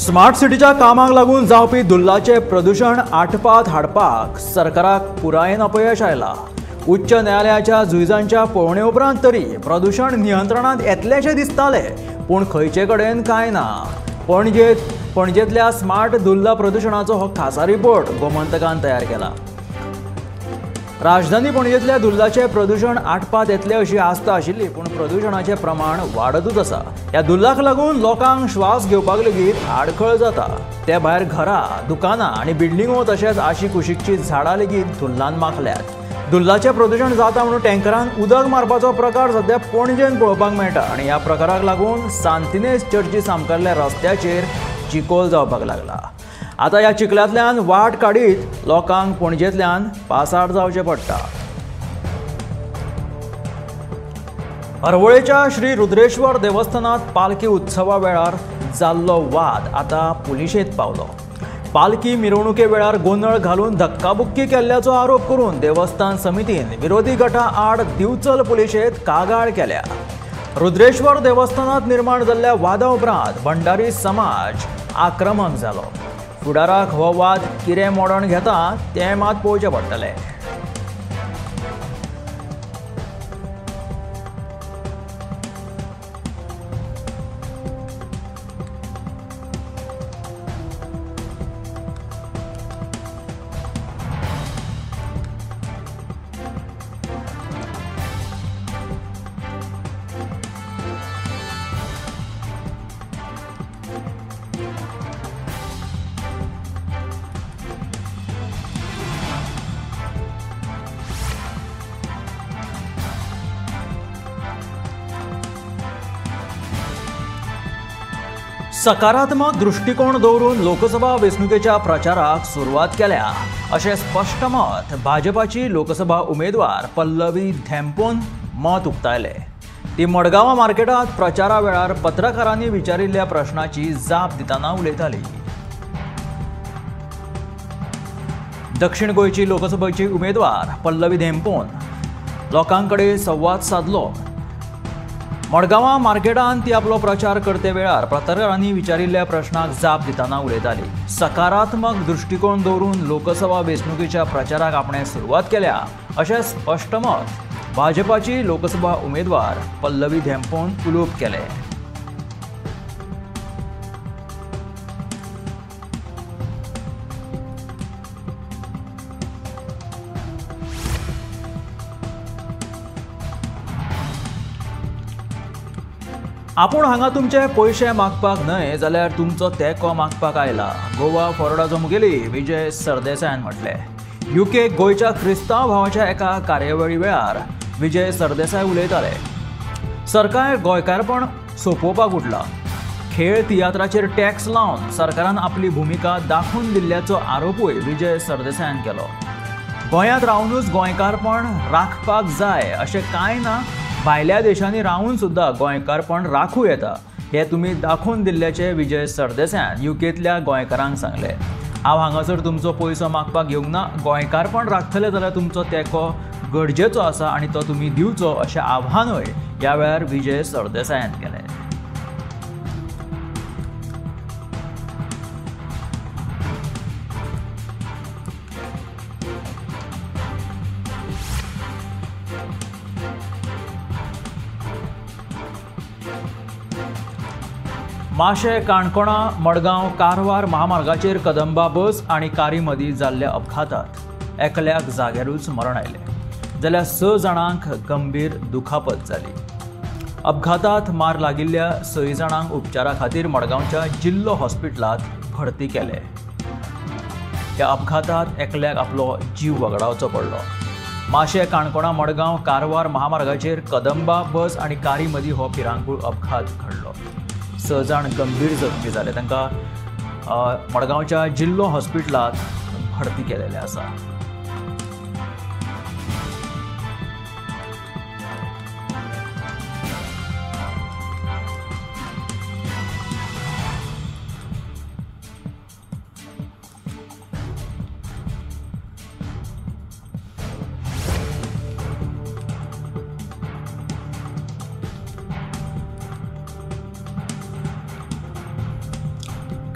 Smart सिटीच्या कामाक लागून जावपी धुल्लाचें प्रदूशण आटपात हाडपाक सरकाराक पुरायेन अपयश आयलां. उच्च न्यायालयाच्या जुईजांच्या पळोवणे उपरांत तरी प्रदूशण नियंत्रणांत येतलेंशें दिसतालें, पूण खंयचे कडेन कांय ना. पणजेंतल्या स्मार्ट धुल्ला प्रदूशणाचो हो खासा रिपोर्ट गोमंतकान तयार केला. राजधानी पणजेंतल्या धुल्लाचें प्रदूशण आटपात येतलें अशी आस्था आशिल्ली, पूण प्रदूशणाचें प्रमाण वाडतूच आसा. ह्या धुल्लाक लागून लोकांक श्वास घेवपाक लेगीत आडखळ जाता. ते भायर घरां, दुकानां आनी बिल्डिंगो तशेंच आशीकुशीकचीं झाडां लेगीत धुल्लान माखल्यात. धुल्लाचें प्रदूशण जाता म्हणून टँकरान उदक मारपाचो प्रकार सद्या पणजेंत पळोवपाक मेळटा आनी ह्या प्रकाराक लागून सांतिनेज चर्ची सामकारल्या रस्त्याचेर चिकोल जावपाक लागला. आतां ह्या चिखलांतल्यान वाट काडीत लोकांक पणजेंतल्यान पासार जावचें पडटा. हरवळेच्या श्री रुद्रेश्वर देवस्थानांत पालखी उत्सवा वेळार जाल्लो वाद आतां पुलिशेंत पावलो. पालखी मिरवणुके वेळार गोंदळ घालून धक्काबुक्की केल्ल्याचो आरोप करून देवस्थान समितीन विरोधी गटा आड दिवचल पुलिशेंत कागाळ केल्या. रुद्रेश्वर देवस्थानांत निर्माण जाल्ल्या वादा उपरांत भंडारी समाज आक्रमक जालो. फुडाराक हो वाद कितें मोडण घेता तें मात पळोवचें पडटलें. सकारात्मक दृष्टिकोन दवरून लोकसभा वेंचणुकेच्या प्रचाराक सुरवात केल्या अशें स्पश्ट मत भाजपाची लोकसभा उमेदवार पल्लवी धेंपोन मत उक्तायलें. ती मडगांवां मार्केटांत प्रचारा वेळार पत्रकारांनी विचारिल्ल्या प्रश्नाची जाप दितना उलयताली. दक्षिण गोंयची लोकसभेची उमेदवार पल्लवी धेंपोन लोकां कडेन संवाद सादलो. मडगांवां मार्केटांत ती आपलो प्रचार करते वेळार पत्रकारांनी विचारिल्ल्या प्रश्नाक जाप दितना उलयताली. सकारात्मक दृष्टिकोन दवरून लोकसभा वेंचणुकेच्या प्रचाराक आपणें सुरवात केल्या अशें स्पश्ट मत भाजपाची लोकसभा उमेदवार पल्लवी धेंपोन उलोवप केलें. आपूण हांगा तुमचे पयशे मागपाक न्हय जाल्यार तुमचो तेंको मागपाक आयला, गोवा फॉरवर्डाचो मुखेली विजय सरदेसायान म्हटलें. युके गोंयच्या क्रिस्तांव भावाच्या एका कार्यावळी वेळार विजय सरदेसाय उलयताले. सरकार गोंयकारपण सोंपोवपाक उठला. खेळ तियात्राचेर टॅक्स लावन सरकारान आपली भुमिका दाखोवन दिल्ल्याचो आरोपूय विजय सरदेसायान केलो. गोंयांत रावनूच गोंयकारपण राखपाक जाय अशें कांय ना, भायल्या देशांनी रावून सुद्दां गोंयकारपण राखूं येता हें तुमी दाखोवन दिल्ल्याचें विजय सरदेसायान युकेंतल्या गोंयकारांक सांगलें. हांव हांगासर तुमचो पयसो मागपाक येवंक ना, गोंयकारपण राखतले जाल्यार तुमचो तेंको गरजेचो आसा आनी तो तुमी दिवचो अशें आव्हानूय ह्या वेळार विजय सरदेसायान केलें. माशें, काणकोणा, मडगांव, कारवार महामार्गाचेर कदंबा बस आनी कारी मदीं जाल्ल्या अपघातात एकल्याक जाग्यारूच मरण आयलें जाल्यार 6 जाणांक गंभीर दुखापत जाली. अपघातात मार लागिल्ल्या 6 जाणांक उपचारा खातीर मडगांवच्या जिल्लो हॉस्पिटलांत भरती केले. ह्या अपघातात एकल्याक आपलो जीव वगडावचो पडलो. माशें, काणकोणा, मडगांव, कारवार महामार्गाचेर कदंबा बस आनी कारी मदीं हो भिरांकूळ अपघात घडलो. 6 जाण गंभीर जखमी जाले, तांकां मडगांवच्या जिल्लो हॉस्पिटलांत भरती केलेले आसा.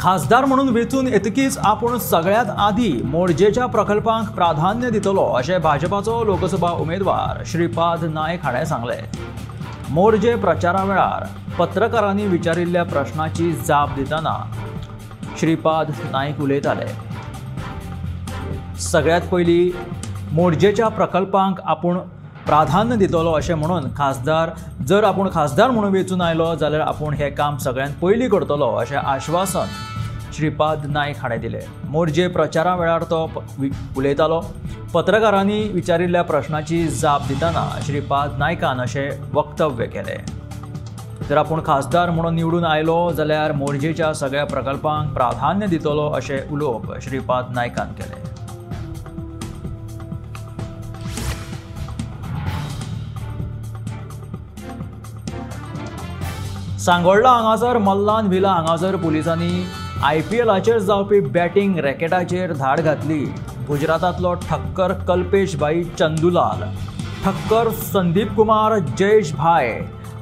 खासदार म्हणून वेंचून येतकीच आपूण सगळ्यांत आदी मोरजेच्या प्रकल्पांक प्राधान्य दितलो अशें भाजपाचो लोकसभा उमेदवार श्रीपाद नायक हाणें सांगलें. मोरजे प्रचारा वेळार पत्रकारांनी विचारिल्ल्या प्रश्नाची जाप दितना श्रीपाद नायक उलयताले. सगळ्यांत पयलीं मोरजेच्या प्रकल्पांक आपूण प्राधान्य दितलो अशें म्हणून खासदार जर आपूण खासदार म्हणून वेंचून आयलो जाल्यार आपूण हें काम सगळ्यांत पयलीं करतलो अशें आश्वासन श्रीपाद नायक हाणें दिलें. मोरजे प्रचारा वेळार तो उलयतालो. पत्रकारांनी विचारिल्ल्या प्रश्नाची जाप दितना श्रीपाद नायकान अशें वक्तव्य केलें. जर आपूण खासदार म्हणून निवडून आयलो जाल्यार मोरजेच्या सगळ्या प्रकल्पांक प्राधान्य दितलो अशें उलोवप श्रीपाद नायकान केलें. सांगोल्डा हांगासर मल्लान विला हांगासर पुलिसांनी आयपीएलाचेर जावपी बॅटींग रॅकेटाचेर धाड घातली. गुजरातांतलो ठक्कर कल्पेश भाई चंदुलाल, ठक्कर संदीप कुमार जयेश भाई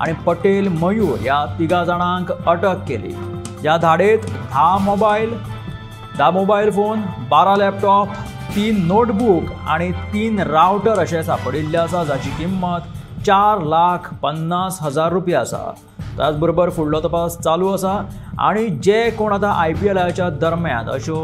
आनी पटेल मयूर ह्या तिगा जाणांक अटक केली. ह्या धाडेंत 10 मोबायल फोन, 12 लॅपटॉप, 3 नोटबूक आनी 3 रावटर अशें सांपडिल्लें आसा, जाची किंमत 4,50,000 रुपया आसा. त्याच बरोबर फुडलो तपास चालू आसा आनी जे कोण आतां आयपीएलाच्या दरम्यान अश्यो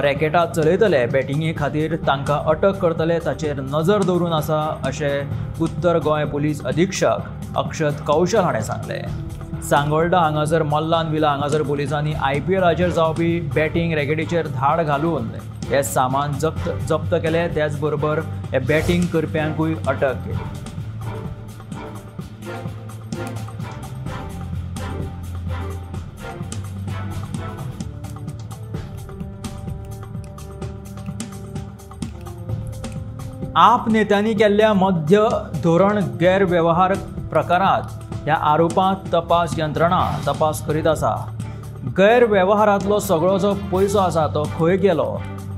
रॅकेटां चलयतले बॅटिंगे खातीर तांकां अटक करतले ताचेर नजर दवरून आसा अशें उत्तर गोंय पुलीस अधीक्षक अक्षत कौशल हाणें सांगलें. सांगोल्डा हांगासर मल्लान विला हांगासर पुलिसांनी आयपीएलाचेर जावपी बॅटींग रॅकेटीचेर धाड घालून हें सामान जप्त केलें. त्याच बरोबर हे बॅटींग करप्यांकूय अटक केली. आप नेत्यांनी केल्ल्या मध्य धोरण गैरवेव्हार प्रकारांत ह्या आरोपांत तपास यंत्रणा तपास करीत आसा. गैरवेव्हारांतलो सगळो जो पयसो आसा तो खंय गेलो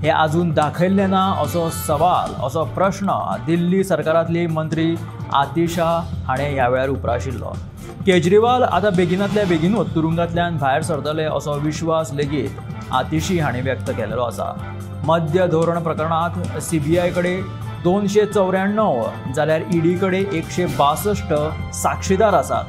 हें आजून दाखयल्लें ना असो सवाल असो प्रश्न दिल्ली सरकारांतली मंत्री आतिशा हाणें ह्या वेळार उप्राशिल्लो. केजरीवाल आतां बेगिनांतल्या बेगिनूच तुरुंगांतल्यान भायर सरतले असो विश्वास लेगीत आतिशी हाणें व्यक्त केल्लो आसा. मद्य धोरण प्रकरणांत सीबीआय कडेन 294 जाल्यार ईडी कडेन 162 साक्षीदार आसात.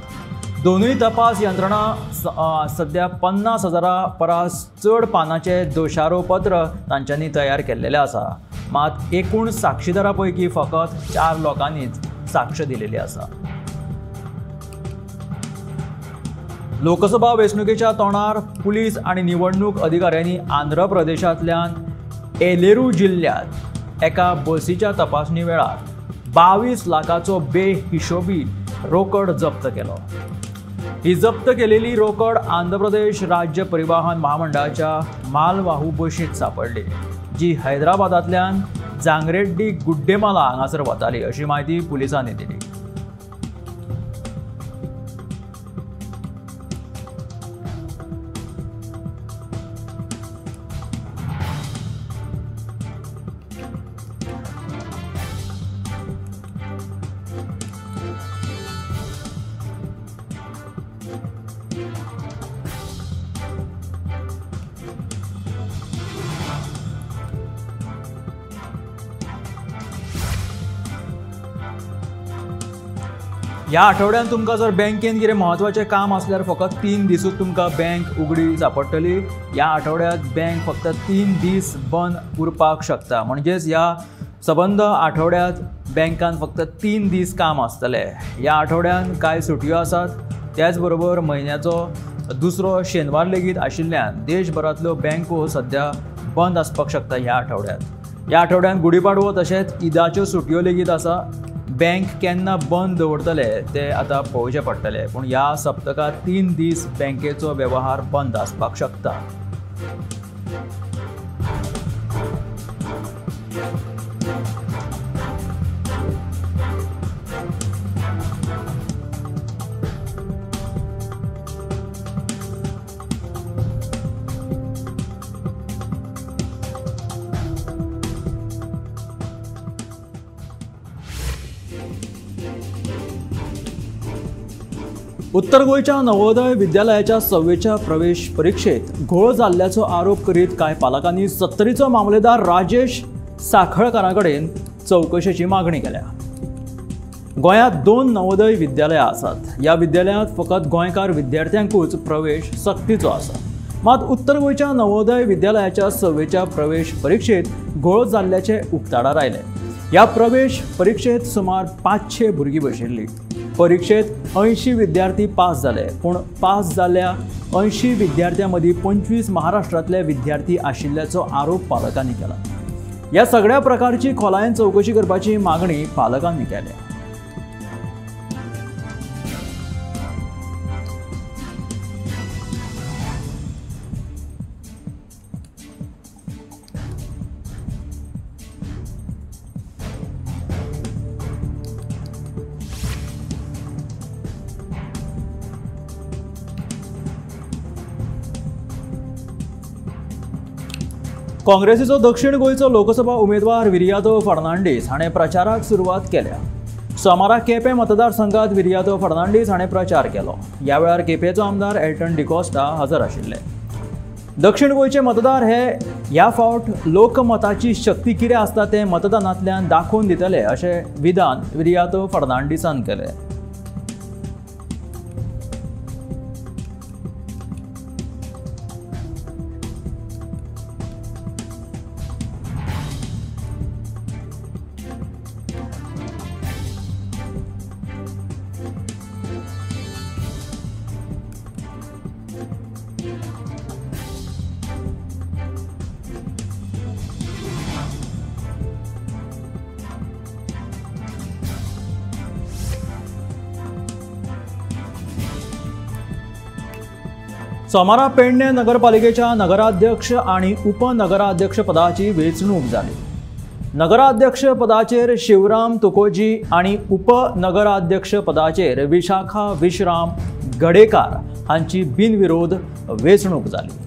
दोनूय तपास यंत्रणा सध्या 50,000 परस चड पानांचे दोशारोपत्र तांच्यांनी तयार केल्लेलें आसा. मात एकूण साक्षीदारा पैकी फकत 4 लोकांनीच साक्ष दिलेली आसा. लोकसभा वेंचणुकेच्या तोंडार पुलीस आनी निवडणूक अधिकाऱ्यांनी आंध्र प्रदेशांतल्यान एलेरू जिल्ल्यांत एका बसीच्या तपासणी वेळार 22 लाखाचो बेहिशोबी रोकड जप्त केलो. ही जप्त केलेली रोकड आंध्र प्रदेश राज्य परिवहन महामंडळाच्या मालवाहू बशींत सांपडली, जी हैदराबादांतल्यान जांगरेड्डी गुड्डेमाला हांगासर वताली अशी म्हायती पुलिसांनी दिली. ह्या आठवड्यान तुमकां जर बँकेन कितें म्हत्वाचें काम आसल्यार फकत 3 दिसूच तुमकां बँक उगडी सांपडटली. ह्या आठवड्यांत बँक फक्त 3 दीस बंद उरपाक शकता, म्हणजेच ह्या सबंद आठवड्यांत बँकान फक्त 3 दीस काम आसतलें. ह्या आठवड्यान कांय सुटयो आसात, त्याच बरोबर म्हयन्याचो दुसरो शेनवार लेगीत आशिल्ल्यान देशभरांतल्यो बँको सद्या बंद आसपाक शकता ह्या आठवड्यांत. ह्या आठवड्यान गुढीपाडवो तशेंच ईदाच्यो सुटयो लेगीत आसा. बँक केन्ना बंद दवरतले ते आतां पळोवचें पडटलें, पूण ह्या सप्तकांत 3 दीस बँकेचो वेव्हार बंद आसपाक शकता. उत्तर गोंयच्या नवोदय विद्यालयाच्या सव्वेच्या प्रवेश परिक्षेत घोळ जाल्ल्याचो आरोप करीत कांय पालकांनी सत्तरीचो मामलेदार राजेश साखळकारा कडेन चवकशेची मागणी केल्या। गोंयांत 2 नवोदय विद्यालयां आसात। ह्या विद्यालयांत फकत गोंयकार विद्यार्थ्यांकूच प्रवेश सक्तीचो आसा। मात उत्तर गोंयच्या नवोदय विद्यालयाच्या सव्वेच्या प्रवेश परिक्षेत घोळ जाल्ल्याचें उक्ताडार आयलें। ह्या प्रवेश परिक्षेत सुमार 500 भुरगीं बशिल्लीं। परिक्षेत 80 विद्यार्थी पास जाले, पूण पास जाल्ल्या 80 विद्यार्थ्यां मदीं 25 महाराष्ट्रांतले विद्यार्थी आशिल्ल्याचो आरोप पालकांनी केला। ह्या सगळ्या प्रकारची खोलायेन चवकशी करपाची मागणी पालकांनी केल्या। काँग्रेसीचो दक्षिण गोंयचो लोकसभा उमेदवार विरियातो फर्नांडीस हाणें प्रचाराक सुरवात केल्या। सोमारा केपें मतदारसंघात विरियातो फर्नांडीस हाणें प्रचार केलो। ह्या वेळार केपेंचो आमदार एल्टन डिकोस्टा हजर आशिल्ले। दक्षिण गोंयचे मतदार हे ह्या फावट लोकमताची शक्ती कितें आसता तें मतदानांतल्यान दाखोवन दितले अशें विधान विरियातो फर्नांडीसान केलें। सोमारा पेडणे नगरपालिकेच्या नगराध्यक्ष आणि उपनगराध्यक्ष पदाची वेंचणूक जाली। नगराध्यक्ष पदाचेर शिवराम तुकोजी आणि उपनगराध्यक्ष पदाचेर विशाखा विश्राम गडेकार हांची बिनविरोध वेंचणूक जाली।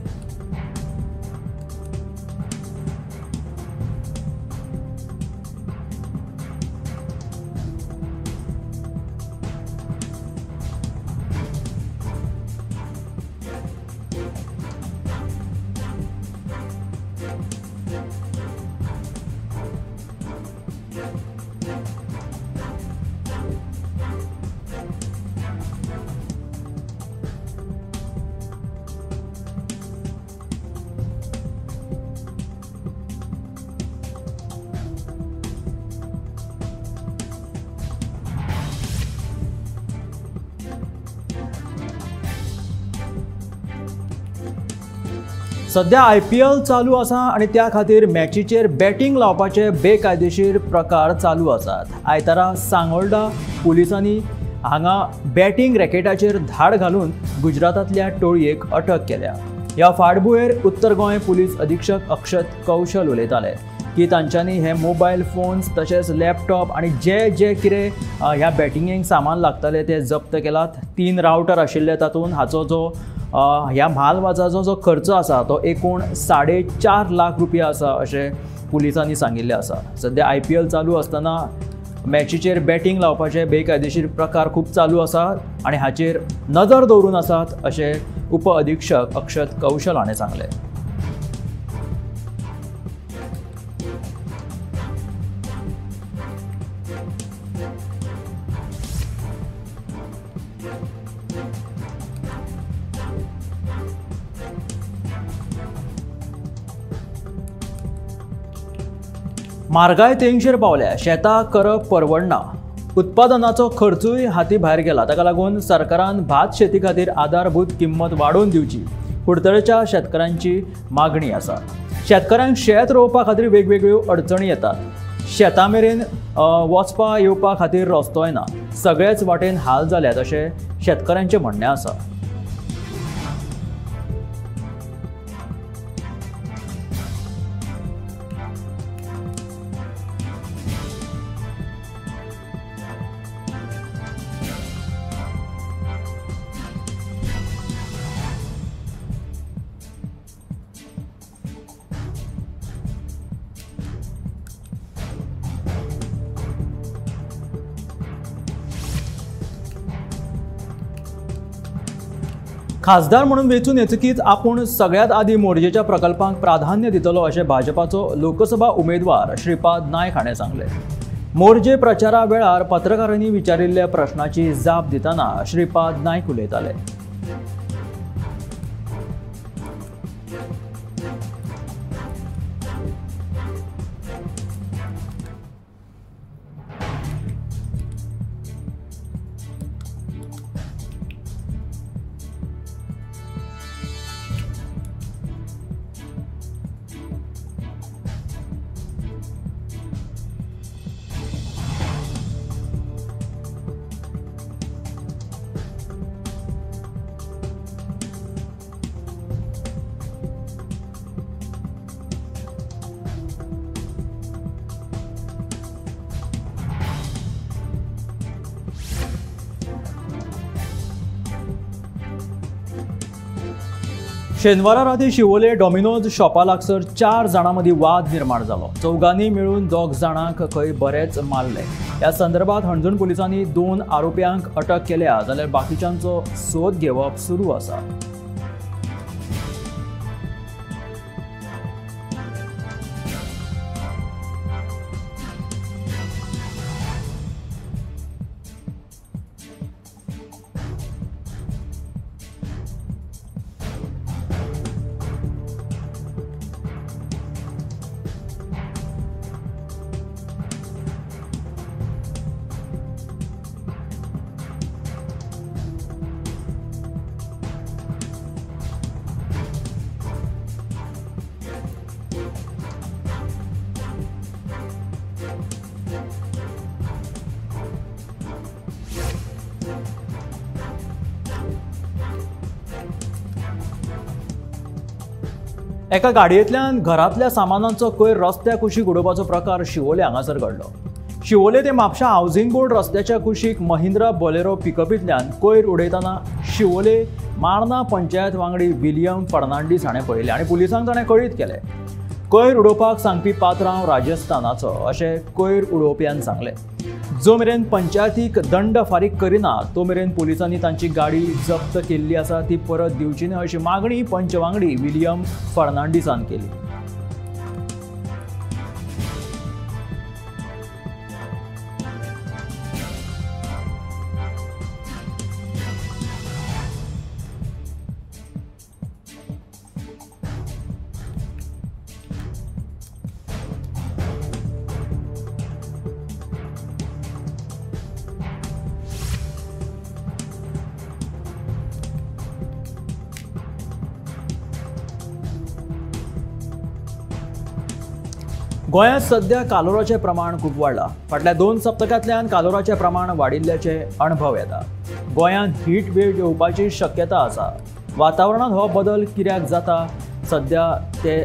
सध्या IPL चालू आसा आनी त्या खातीर मॅचीचेर बॅटींग लावपाचे बेकायदेशीर प्रकार चालू आसात। आयतारा सांगोल्डा पुलिसांनी हांगा बॅटींग रॅकेटाचेर धाड घालून गुजरातांतल्या टोळयेक अटक केल्या। ह्या फाटभुंयेर उत्तर गोंय पुलीस अधीक्षक अक्षत कौशल उलयताले की तांच्यांनी हे मोबायल फोन्स तशेंच लॅपटॉप आनी जे जे कितें ह्या बॅटिंगेक सामान लागतालें तें जप्त केलात। 3 रावटर आशिल्ले तातूंत हाचो जो ह्या म्हालवाजाचो जो खर्च आसा तो एकूण 4.5 लाख रुपया आसा अशें पुलिसांनी सांगिल्लें आसा। सध्या IPL चालू आसतना मॅचीचेर बॅटींग लावपाचे बेकायदेशीर प्रकार खूब चालू आसात आनी हाचेर नदर दवरून आसात अशें उप अधीक्षक अक्षत कौशल हाणें सांगलें। म्हारगाय तेंगशेर पावल्या, शेतां करप परवडना, उत्पादनाचो खर्चूय हाती भायर गेला। ताका लागून सरकारान भात शेती खातीर आधारभूत किंमत वाडोवन दिवची कुडतरेच्या शेतकारांची मागणी आसा। शेतकारांक शेत रोवपा खातीर वेगवेगळ्यो अडचणी येतात। शेतां मेरेन वचपा येवपा खातीर रस्तोय ना, सगळेच वाटेन हाल जाल्यात अशें शेतकारांचें म्हणणें आसा। खासदार म्हणून वेंचून येतकीच आपूण सगळ्यात आदी मोरजेच्या प्रकल्पांक प्राधान्य दितलो अशें भाजपाचो लोकसभा उमेदवार श्रीपाद नायक हाणें सांगलें। मोरजे प्रचारा वेळार पत्रकारांनी विचारिल्ल्या प्रश्नाची जाप दितना श्रीपाद नायक उलयताले। शेनवारा राती शिवोले डॉमिनोज शॉपा लागसर 4 जाणां मदीं वाद निर्माण जालो। चौगांनी मेळून 2 जाणांक खंय बरेच मारले। ह्या संदर्भात हणजूण पुलिसांनी 2 आरोप्यांक अटक केल्या जाल्यार बाकीच्यांचो सोद घेवप सुरू आसा। एका गाडयेंतल्यान घरांतल्या सामानांचो कोयर रस्त्या कुशीक उडोवपाचो प्रकार शिवोले हांगासर घडलो। शिवोले ते म्हापशा हावसिंग बोर्ड रस्त्याच्या कुशीक महिंद्रा बोलेरो पिकअपींतल्यान कोयर उडयतना शिवोले मार्ना पंचायत वांगडी विलियम फर्नांडीस हाणें पळयलें आनी पुलिसांक ताणें कळीत केलें। कोयर उडोवपाक सांगपी पात्रांव राजस्थानाचो अशें कोयर उडोवप्यान सांगलें। जो मेरेन पंचायतीक दंड फारीक करिना तो मेरेन पुलिसांनी तांची गाडी जप्त केल्ली आसा ती परत दिवची न्हय अशी मागणी पंच वांगडी विलियम फर्नांडीसान केली। गोंयांत सध्या कालोराचें प्रमाण खूब वाडलां। फाटल्या 2 सप्तकांतल्यान कालोराचें प्रमाण वाडिल्ल्याचे अणभव येता। गोंयांत हीट वेव येवपाची शक्यता आसा। वातावरणांत हो बदल कित्याक जाता सध्या ते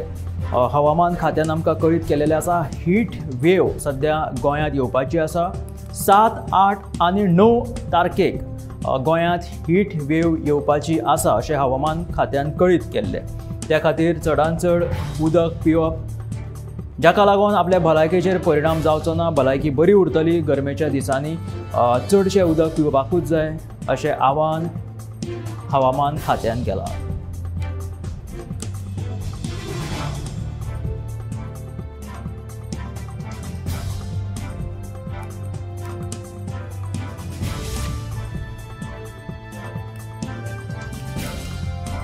हवामान खात्यान आमकां कळीत केलेलें आसा। हीट वेव सध्या गोंयांत येवपाची आसा। 7, 8 आनी 9 तारखेक गोंयांत हीट वेव येवपाची आसा अशें हवामान खात्यान कळीत केल्लें। त्या खातीर चडांत चड उदक पिवप, जाका लागून आपल्या भलायकेचेर परिणाम जावचो ना, भलायकी बरी उरतली। गरमेच्या दिसांनी चडशें उदक पिवपाकूच जाय अशें आवाहन हवामान खात्यान केलां।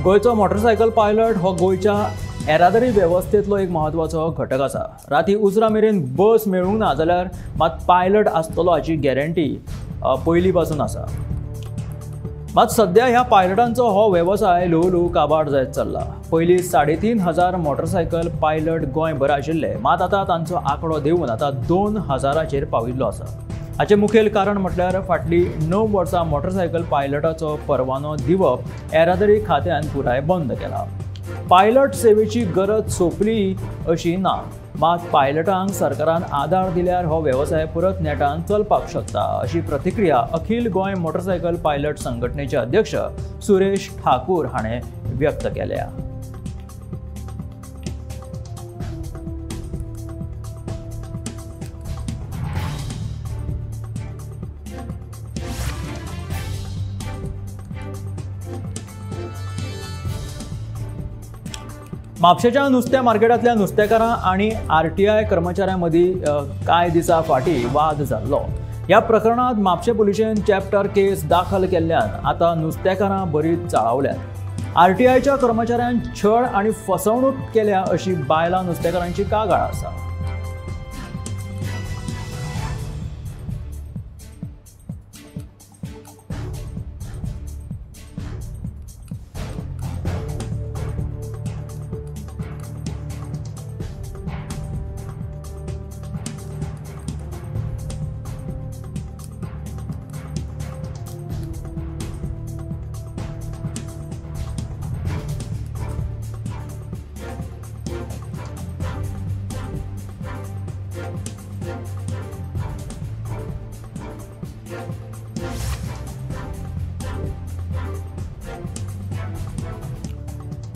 गोंयचो मोटरसायकल पायलट हो गोंयच्या येरादारी वेवस्थेंतलो एक म्हत्वाचो घटक आसा। राती उसरां मेरेन बस मेळूंक ना जाल्यार मात पायलट आसतलो हाची गॅरंटी पयलीं पासून आसा। मात सध्या ह्या पायलटांचो हो वेवसाय ल्हवू ल्हवू काबार जायत चल्ला। पयलीं 3500 मोटरसायकल पायलट गोंयभर आशिल्ले, मात आतां तांचो आंकडो देंवून आतां 2000चेर पाविल्लो आसा। हाचें मुखेल कारण म्हटल्यार फाटलीं 9 वर्सां मोटरसायकल पायलटाचो परवानो दिवप येरादारी खात्यान पुराय बंद केला। पायलट सेवेची गरज सोंपली अशी ना, मात पायलटांक सरकारान आदार दिल्यार हो वेवसाय परत नेटान चलपाक शकता अशी प्रतिक्रिया अखिल गोंय मोटरसायकल पायलट संघटनेचे अध्यक्ष सुरेश ठाकूर हाणें व्यक्त केल्या। म्हापशेच्या नुस्त्या मार्केटांतल्या नुस्तेकारां आनी आरटीआय कर्मचाऱ्यां मदीं कांय दिसां फाटीं वाद जाल्लो। ह्या प्रकरणांत म्हापशें पुलिशेन चॅप्टर केस दाखल केल्ल्यान आतां नुस्तेकारां बरीच चाळवल्यात। आरटीआयच्या कर्मचाऱ्यान छळ आनी फसवणूक केल्या अशी बायलां नुस्तेकारांची कागाळ आसा।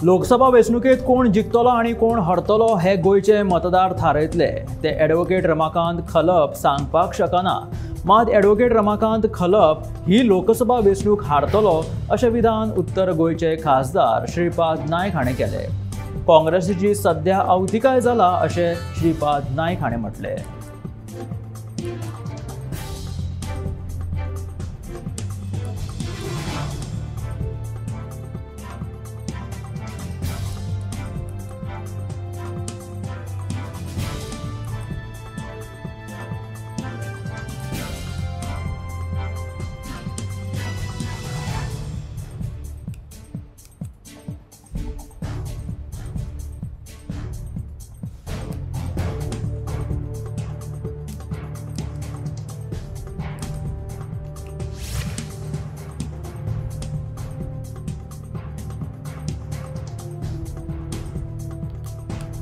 लोकसभा वेंचणुकेंत कोण जिखतलो आनी कोण हरतलो हे गोंयचे मतदार थारयतले ते ॲडव्होकेट रमाकांत खलप सांगपाक शकना। मात ॲडव्होकेट रमाकांत खलप ही लोकसभा वेंचणूक हारतलो अशें विधान उत्तर गोंयचे खासदार श्रीपाद नायक हाणें केलें। काँग्रेसीची सध्या अवतिकाय जाला अशें श्रीपाद नायक हाणें म्हटलें।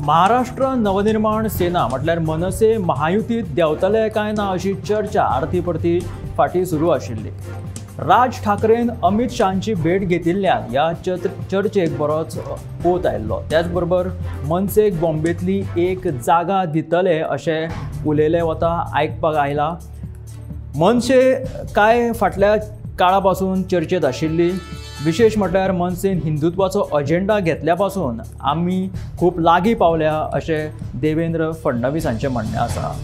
महाराष्ट्र नवनिर्माण सेना म्हटल्यार मनसे महायुतीत देंवतले काय ना अशी चर्चा आरती परती फाटीं सुरू आशिल्ली। राज ठाकरेन अमित शहांची भेट घेतिल्ल्यान ह्या चर्चेक बरोच पोत आयिल्लो। त्याच बरोबर मनसेक बॉम्बेतली एक जागा दितले अशें उलयलें वता आयकपाक आयला। मनसे काय फाटल्या काळा पासून चर्चेत आशिल्ली। विशेष म्हटल्यार मनसेन हिंदुत्वाचो अजेंडा घेतल्या पासून आमी खूब लागीं पावल्या अशें देवेंद्र फडणवीस हांचें म्हणणें आसा।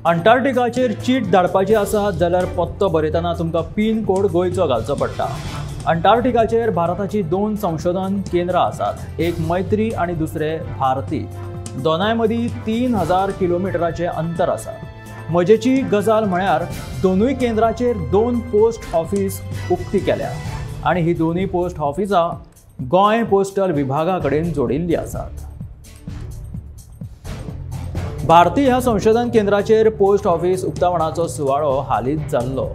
अंटार्क्टिकाचेर चीट धाडपाची आसा जाल्यार पत्तो बरयतना तुमकां पिन कोड गोंयचो घालचो पडटा। अंटार्क्टिकाचेर भारताची 2 संशोधन केंद्रां आसात, एक मैत्री आनी दुसरें भारती। दोनाय मदीं 3000 किलोमिटराचें अंतर आसा। मजेची गजाल म्हळ्यार दोनूय केंद्राचेर 2 पोस्ट ऑफिस उक्ती केल्या आनी ही दोनूय पोस्ट ऑफिसां गोंय पोस्टल विभागा कडेन जोडिल्लीं आसात। भारती ह्या संशोधन केंद्राचेर पोस्ट ऑफिस उक्तावणाचो सुवाळो हालींच जाल्लो।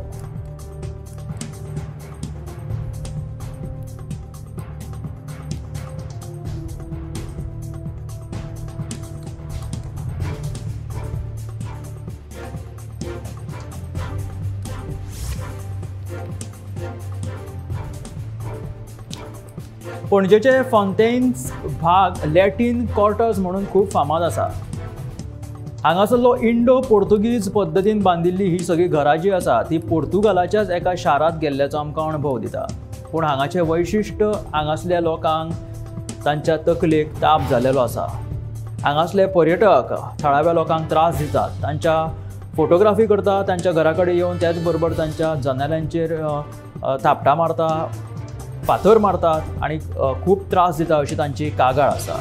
पणजेचे फॉन्टेन्स भाग लॅटीन क्वार्टर्स म्हणून खूब फामाद आसा। हांगासरलो इंडो पोर्तुगीज पद्दतीन बांदिल्ली ही सगळी घरां जी आसा ती पोर्तुगालाच्याच एका शारांत गेल्ल्याचो आमकां अणभव दिता। पूण हांगाचें वैशिश्ट हांगासल्या लोकांक तांच्या तकलेक ताप जाल्लो आसा। हांगासले पर्यटक थळाव्या लोकांक त्रास दितात, तांच्या फोटोग्राफी करता, तांच्या घरा कडेन येवन त्याच बरोबर तांच्या जनेलांचेर थापटां मारता, फातर मारतात आनी खूब त्रास दिता अशी तांची कागाळ आसा।